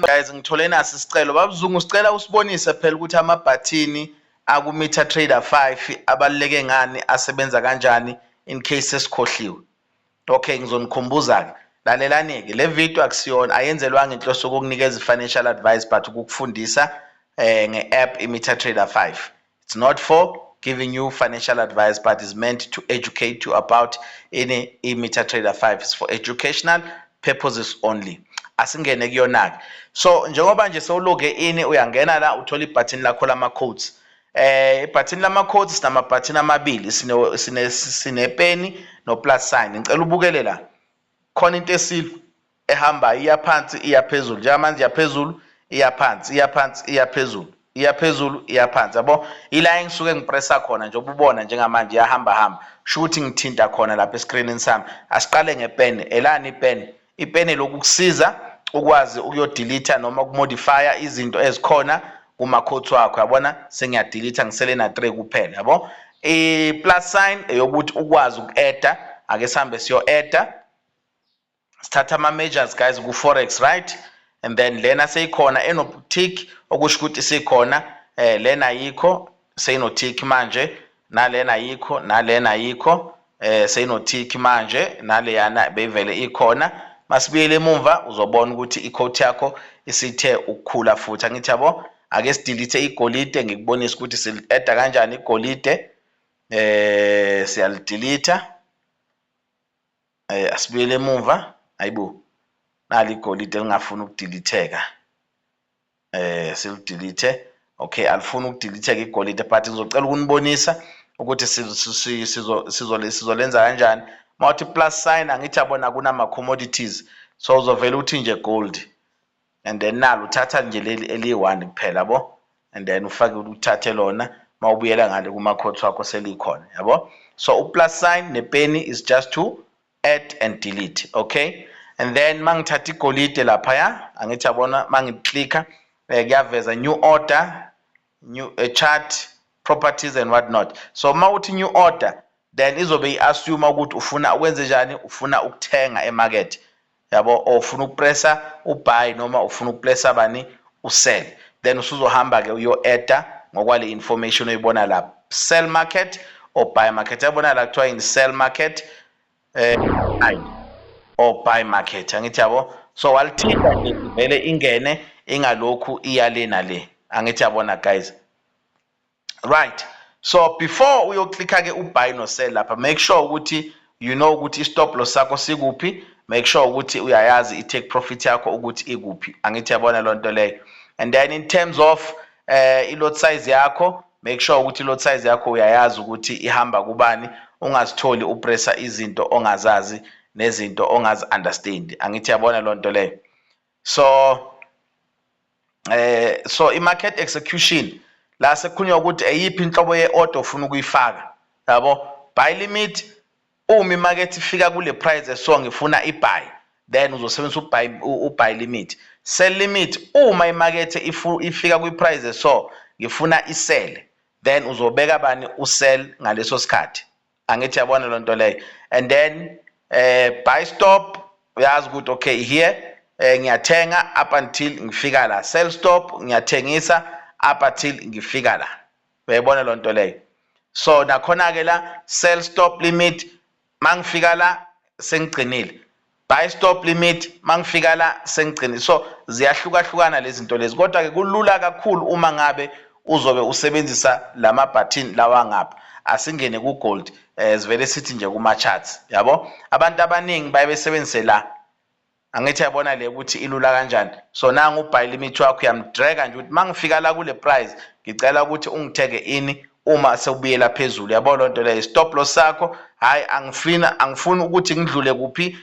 Guys, ngithole nasi isicelo. Babuzungu, sicela usibonise phela ukuthi amabhathini aku-MetaTrader 5 abaluleke ngani, asebenza kanjani, in case sesikhohliwe. Okay, ngizonikhumbuza-ke. Lalelani-ke, le video akusiyona, ayenzelwanga inhloso yokukunikeza i-financial advice, but ukukufundisa nge-app i-MetaTrader 5. It's not for giving you financial advice, but is meant to educate you about ini? I-MetaTrader 5. It's for educational purposes only. Asingene kuyona-ke. So njengoba nje sewuloge ini, uyangena la, uthola ibhathini lakho lama-quotes. Ibhathini lama-quotes, sinamabhathini amabili, sine no plus sign. Ngicela ubukele la, khona into esilo ehamba iya phansi, iya phezulu. Njengamanje iya phezulu, iya phansi, iya phansi, iya phezulu, iya phezulu, iya phansi, yabo? Ila engisuke ngipressa khona, njengoba ubona njengamanje iyahamba hamba, kusho ukuthi ngithinta khona lapha escreenini sami. Asiqale ngepeni. Elani ipeni? Ipeni lokukusiza ukwazi ukuyodelete noma ukumodifya izinto ezikhona kuma-quotes wakho, yabona? Sengiyadelete, ngisele na-3 kuphela, yabo? I-plus sign eyokuthi ukwazi uku-adda. Ake sihambe siyo-adda, sithatha ama-measures, guys, ku-forex, right? And then lena seyikhona eno-tick, okusho ukuthi isikhona. Lena ayikho, seyino-tick manje. Nalena ayikho, nalena ayikho, seyino-tick manje. Naleyana beyivele ikhona. Masibuyele emumva, uzobona ukuthi i-quote yakho isithe ukukhula futhi, angithi yabo? Ake sidelete igolide, ngikubonise ukuthi sili-adda kanjani igolide. Siyalidelete. Asibuyele emumva. Ayibo, nali igolide elingafuni ukudeletheka. Silidelete. Okay, alifuni ukudeletheka igolide, but ngizocela ukunibonisa ukuthi sizolenza kanjani. Mawuthi plus sign, angithi yabona, kunama commodities, so uzovela uthi nje gold, and then nalo uthatha nje leli eliyi-one kuphela, yabo? And then ufake, uthathe lona. Mawubuyela ngale kuma-quotes wakho, selikhona, yabo? So u-plus sign nepeni is just to add and delete, okay? And then mangithatha igolide laphaya, angithi yabona, mangiklikha, kuyaveza new order, new chart properties and what not. So uma uthi new order, then izobe i-assume ukuthi ufuna ukwenze njani, ufuna ukuthenga emarket, yabo, or ufuna ukupressa ubuy noma ufuna ukupressa bani? Usell. Then usuzohamba ke uyo-adda ngokwale information oyibona lapha, sell market or buy market. Yabona la kuthiwa in sell market buy or buy market, angithi yabo? So walithinta nje, vele ingene, ingalokhu iya le nale, angithi yabona, guys? Right, so before uyoklikha ke ubuy no sell lapha, make sure ukuthi you know ukuthi i-stop loss sakho sikuphi, make sure ukuthi uyayazi i-take profit yakho ukuthi ikuphi, angithi yabona loo nto leyo? And then in terms of i-lot size yakho, make sure ukuthi i-lot size yakho uyayazi ukuthi ihamba kubani, ungazitholi upressa izinto ongazazi nezinto ongazi-understand, angithi yabona loo nto leyo? So i-market execution la sekukhulunywa ukuthi eyiphi inhlobo ye-order ofuna ukuyifaka, yabo? Buy limit, uma imarket ifika kule price, so ngifuna i-buy, then uzosebenzisa ubuy limit. Sell limit, uma imarket ifika kwi-price, so ngifuna i-sell, then uzobeka bani? U-sell ngaleso sikhathi, angithi yabona loo nto leyo? And then buy stop, uyazi ukuthi okay, here ngiyathenga up until ngifika la. Sell stop, ngiyathengisa up until ngifika la, uyayibona loo nto leyo? So nakhona ke la, sell stop limit, mangifika la sengigcinile. Buy stop limit, mangifika la sengigcinile. So ziyahlukahlukana lezi zinto lezi, kodwa ke kulula kakhulu uma ngabe uzobe usebenzisa lama button lawa ngapha. Asingene ku gold. Sivele sithi nje kuma charts, yabo? Abantu abaningi baye besebenzise la, angithi yabona le ukuthi ilula kanjani? So nangu ubuy limit wakho, uyamdraga nje ukuthi mangifika la kule price, ngicela ukuthi ungithenge ini uma sewubuyela phezulu, yabo loo nto leyo? Stop loss sakho, hayi, angifina, angifuni ukuthi ngidlule kuphi?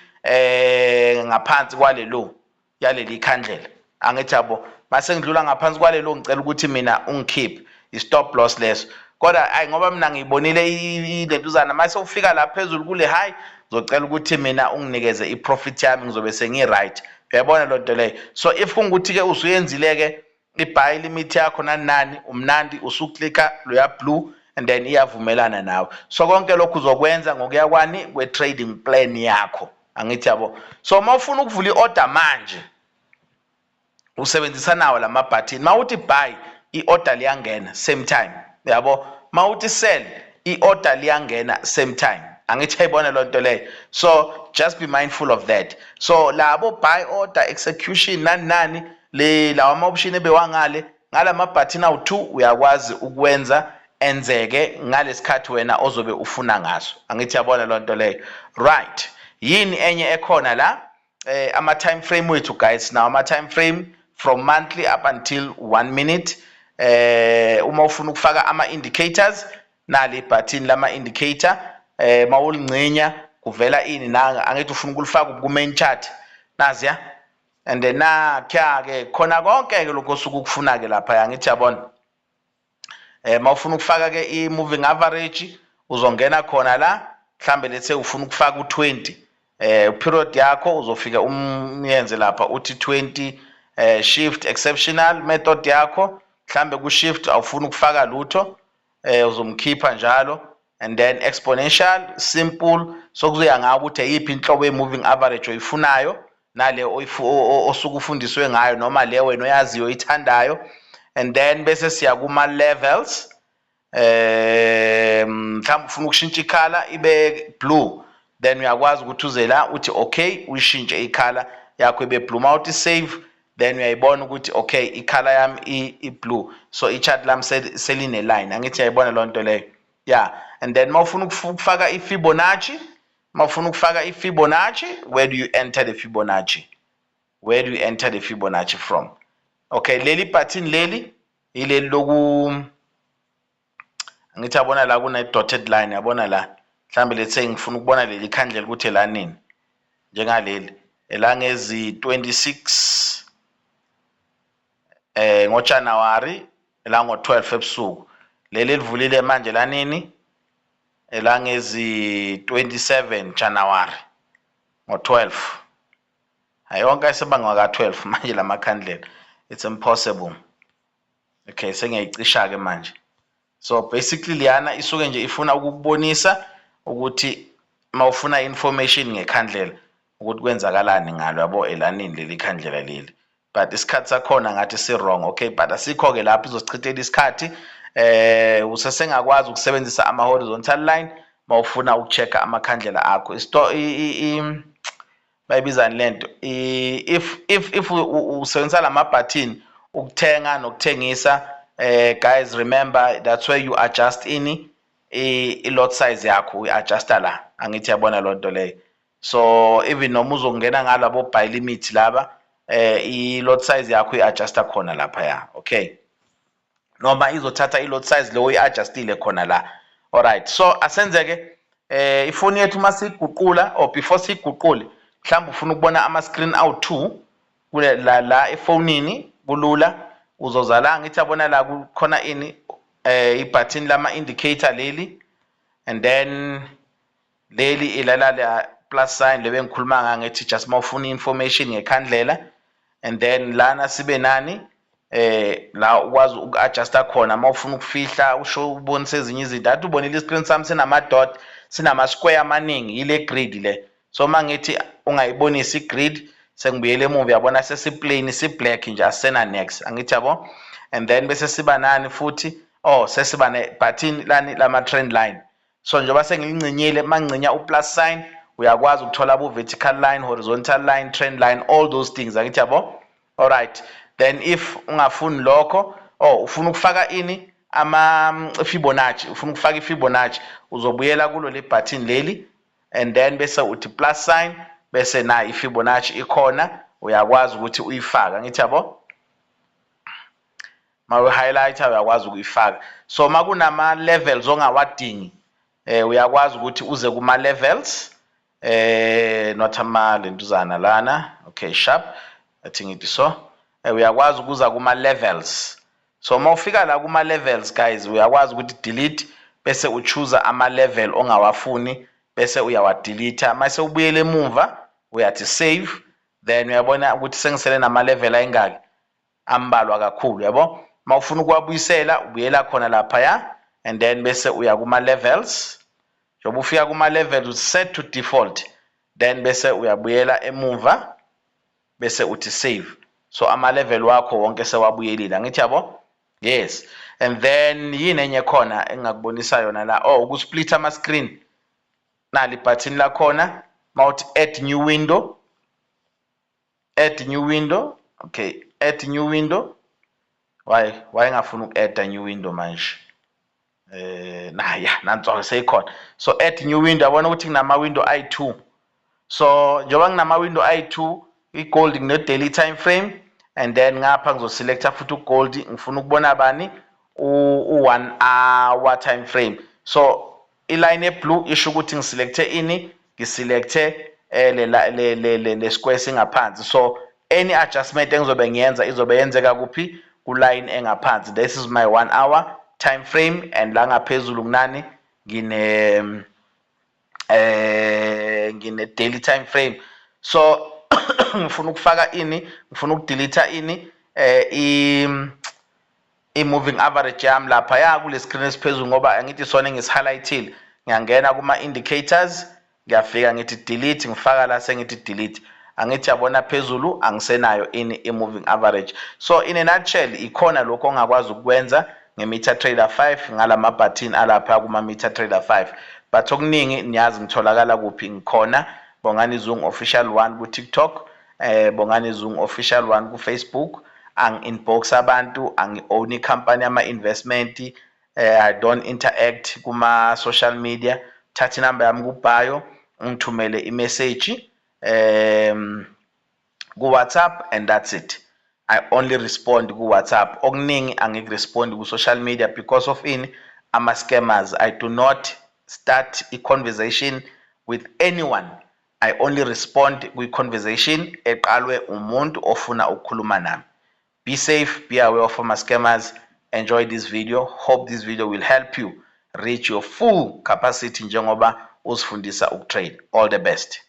Ngaphansi kwale low yaleli khandlela, angithi yabo? Mase ngidlula ngaphansi kwale low, ngicela ukuthi mina ungikhiphe, i-stop loss leso. Kodwa ayi, ngoba mina ngiyibonile lentuzana, mase ufika la phezulu kule high, ngizocela ukuthi mina unginikeze i-profit yami, ngizobe sengi-right, uyayibona loo nto leyo? So if kungukuthi-ke usuyenzile-ke i-buy limit yakho, nani nani, umnandi, usuklikha loya blue and then iyavumelana nawe. So konke lokhu uzokwenza ngokuya kwani? Kwe-trading plan yakho, angithi yabo? So uma ufuna ukuvula i-order manje, Usebenzisa nawo lama button. Mawuthi buy, i-order liyangena same time, yabo. Mawuthi sell, i-order liyangena same time, angithi ayibona loo nto leyo? So just be mindful of that. So labo buy order execution, nani nani, le lawa ama-option ebewangale ngalama button awu-2, uyakwazi ukwenza enzeke ngalesikhathi wena ozobe ufuna ngaso, angithi yabona loo nto leyo? Right, yini enye ekhona la? Ama time frame wethu, guys. Now ama time frame from monthly up until 1 minute. Uma ufuna ukufaka ama indicators, nali ibutton lama indicator. Mawulincinya kuvela ini nanga, angithi ufuna ukulifaka ku main chart, naziya, and then nakya ke khona konke ke lokho osuke ukufuna ke lapha, angithi yabona? Mawufuna ukufaka ke i moving average, uzongena khona la. Mhlambe lethe ufuna ukufaka u20, period yakho uzofika umyenze lapha, uthi 20. Shift exceptional method yakho, mhlambe ku shift awufuna ukufaka lutho, uzomkhipha njalo, and then exponential, simple. So kuzoya ngawe ukuthi eyiphi inhlobo ye moving average oyifunayo, nale osuke ufundiswe ngayo noma le wena oyaziyo oyithandayo. And then bese siya kuma levels. Mhlawumbe ufuna ukushintsha i-color ibe blue, then uyakwazi ukuthi uze la, uthi okay, uyishintshe i-color yakho ibe blue. Mawuthi save, then uyayibona ukuthi okay, i-color yami i-blue, so i-chart lami seline line, angithi uyayibona loo nto leyo? Yeah, and then mawufuna ukufaka i-Fibonacci, mawufuna ukufaka i-Fibonacci, where do you enter the Fibonacci? Where do you enter the Fibonacci from? Okay, leli button leli ileli loku, angithi yabona la kune dotted line, yabona la? Mhlambe let's say ngifuna ukubona leli khandlela ukuthi elanini, njengaleli elangezi 26 ngoJanuary la ngo12 ebusuku. Leli elivulile manje lanini? Elangezi 27 January ngo12. Ayonke ayisebangwa ka12 manje lamakhandlela, it's impossible. Okay, sengiyayicisha ke manje. So basically liyana isuke nje ifuna ukukubonisa ukuthi mawufuna information ngekhandlela ukuthi kwenzakalani ngalo, yabo, elanini leli khandlela leli, but isikhathi sakhona ngathi si wrong. Okay, but asikho ke lapho, izosichithela isikhathi. Usesengakwazi ukusebenzisa ama horizontal line mawufuna ukuchecka amakhandlela akho. Isto bayibizani lento? If usebenzisa lama button ukuthenga nokuthengisa, guys, remember that's where you adjust ini, i lot size yakho, uyi-adjusta la, angithi yabona loo nto leyo? So even noma uzongena ngalabo buy limit laba, i lot size yakho i-adjusta khona lapha ya. Okay, noma izothatha i lot size lo oyi-adjustile khona la. Alright, so asenzeke ifoni yethu masiyiguqula, or before siyiguqule, mhlawumbe ufuna ukubona ama screen awu2 kule la, la efonini, kulula. Uzoza la, ngithi yabona la kukhona ini, ibutton lama indicator leli, and then leli ilala la plus sign lebe ngikhuluma ngayo, ngithi just mawufuna information ngekhandlela. And then lana sibe nani, la ukwazi uku-adjusta khona mawufuna ukufihla, usho ubonise ezinye izinto. Athi ubonile iscreen sami sinama dot, sinama square amaningi, ile grid le. So mangithi ungayibonisi i-grid, sengibuyele emuva, uyabona sesi-plain, si-black nje, asena next, angithi yabo? And then bese siba nani futhi? Oh, sesiba ne button lani lama trend line. So njengoba sengilincinyile, mangincinya u-plus sign, uyakwazi ukuthola abo vertical line, horizontal line, trend line, all those things, angithi yabo? Alright, then if ungafuni lokho, oh, ufuna ukufaka ini, ama Fibonacci, ufuna ukufaka iFibonacci, uzobuyela kulo le button leli, and then bese uthi plus sign, bese na iFibonacci ikhona, uyakwazi ukuthi uyifake, angithi yabo? Mawe highlighter, uyakwazi ukuyifaka. So makunama levels ongawadingi, uyakwazi ukuthi uze kuma levels, not ama lentuzana lana. Okay, sharp, athi ngithi so uyakwazi ukuza kuma levels. So uma ufika la kuma levels, guys, uyakwazi ukuthi delete, bese uchoose ama level ongawafuni, bese uyawadelete. Mase ubuyele emuva, uyathi save, then uyabona ukuthi sengisele nama level ayingaki? Ambalwa kakhulu, yabo. Mawufuna ukuwabuyisela, ubuyela khona laphaya, and then bese uya kuma levels. Njengoba ufika kuma levels, set to default, then bese uyabuyela emuva, bese uthi save. So ama-level wakho wonke sewabuyelile, angithi yabo? Yes. And then yini enye khona engingakubonisa yona la? Oh, uku-split ama-screen. Nali ibhathini lakhona, mawuthi add new window, add new window. Okay, add new window. Why ngafuna uku-add a new window manje? Naya, nanso seyikhona. So add new window, yabona ukuthi kunama window ayi-2. So njengoba nginama window ayi-2, i-gold ngine-daily time frame, and then ngapha ngizoselecta futhi u-gold, ngifuna ukubona bani? U-1 hour time frame. So i-line e-blue isho ukuthi ngiselecte ini? Ngiselecte le square singaphansi. So any adjustment engizobe ngiyenza izobe yenzeka kuphi? Ku-line engaphansi. This is my 1 hour time frame, and la ngaphezulu kunani? Ngine daily time frame. So ngifuna ukufaka ini? Ngifuna ukudelete ini? I-moving average yami lapha ya kule screen esiphezulu, ngoba angithi sona engisi-highlightile. Ngiyangena kuma indicators, ngiyafika ngithi delete, ngifaka la, sengithi delete. Angithi yabona, phezulu angisenayo ini? I-moving average. So in a nutshell, ikhona lokho ongakwazi ukwenza nge-MetaTrader 5 ngalama button alapha kuma MetaTrader 5. But okuningi niyazi ngitholakala kuphi. Ngikhona Bongani Zungu Official 1 ku-TikTok, Bongani Zungu Official 1 ku-Facebook. Angi-inbox abantu, angi-own i-company yama-investment. I don't interact kuma social media. Thatha inamba yami ku-bio, ungithumele i-message ku-WhatsApp, and that's it. I only respond ku-WhatsApp. Okuningi angikurespond ku-social media because of ini? Ama-scammers. I do not start a conversation with anyone. I only respond kwi-conversation eqalwe umuntu ofuna ukukhuluma nami. Be safe, be aware of ama-scammers. Enjoy this video. Hope this video will help you reach your full capacity njengoba uzifundisa ukutrade. All the best.